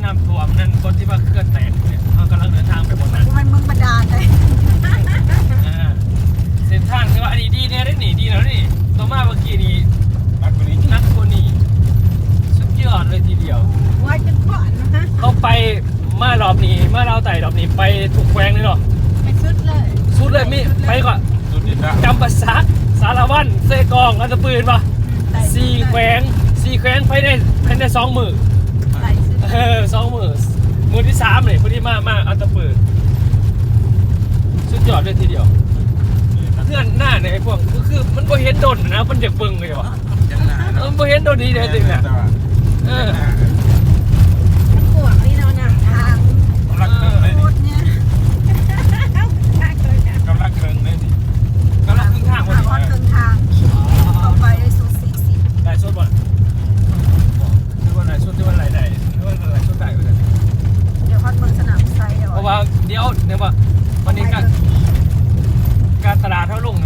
ນ້ຳຖ້ວມນັ້ນ ກ່ອນທີ່ວ່າເຂື່ອນແຕກ ເຮົາກຳລັງເດີນທາງໄປບ່ອນນັ້ນ ບໍ່ແມ່ນເມືອງບາດານເດ້ ອ່າ ເສັ້ນທາງທີ່ວ່າອັນນີ້ດີແນ່ເດ້ນີ້ ດີແລ້ວນີ້ ຕໍ່ມາເມື່ອກີ້ນີ້ໜັກກວ່ານີ້ ໜັກກວ່ານີ້ ສຸດຍອດເລີຍທີດຽວ ວ່າຈະຂອນນະ ເຮົາໄປ ມາລອບນີ້ ມາລາວໃຕ້ລອບນີ້ ໄປທຸກແຂວງເລີຍເນາະ ໄປສຸດເລີຍ ສຸດເລີຍ ມີ ໄປກ່ອນ ສຸດນີ້ນະ ຈຳປາສັກ ສາລະວັນ ເຊກອງ ອັດຕະປື ເຫັນບໍ່ ໄປສຸດເລີຍ ສີ່ແຂວງ ສີ່ແຂວງ ພາຍໃນ ພາຍໃນສອງມື້ ໄປສຸດ ເອີ ສອງມື້ ມື້ທີສາມນີ້ ພໍດີມາ ມາອັດຕະປື ສຸດຍອດເລີຍທີດຽວ ເຮືອນໜ້ານີ້ ໄອ້ພວກ ຄື ຄືມັນບໍ່ເຫັນດົນນະ ມັນຢາກເບິ່ງເລີຍວ່າ ເອີ ມັນບໍ່ເຫັນດົນດີເດ້ຕິນະ ເອີ ມັນກວາງນີ້ເນາະ ນຳທາງ ເອີ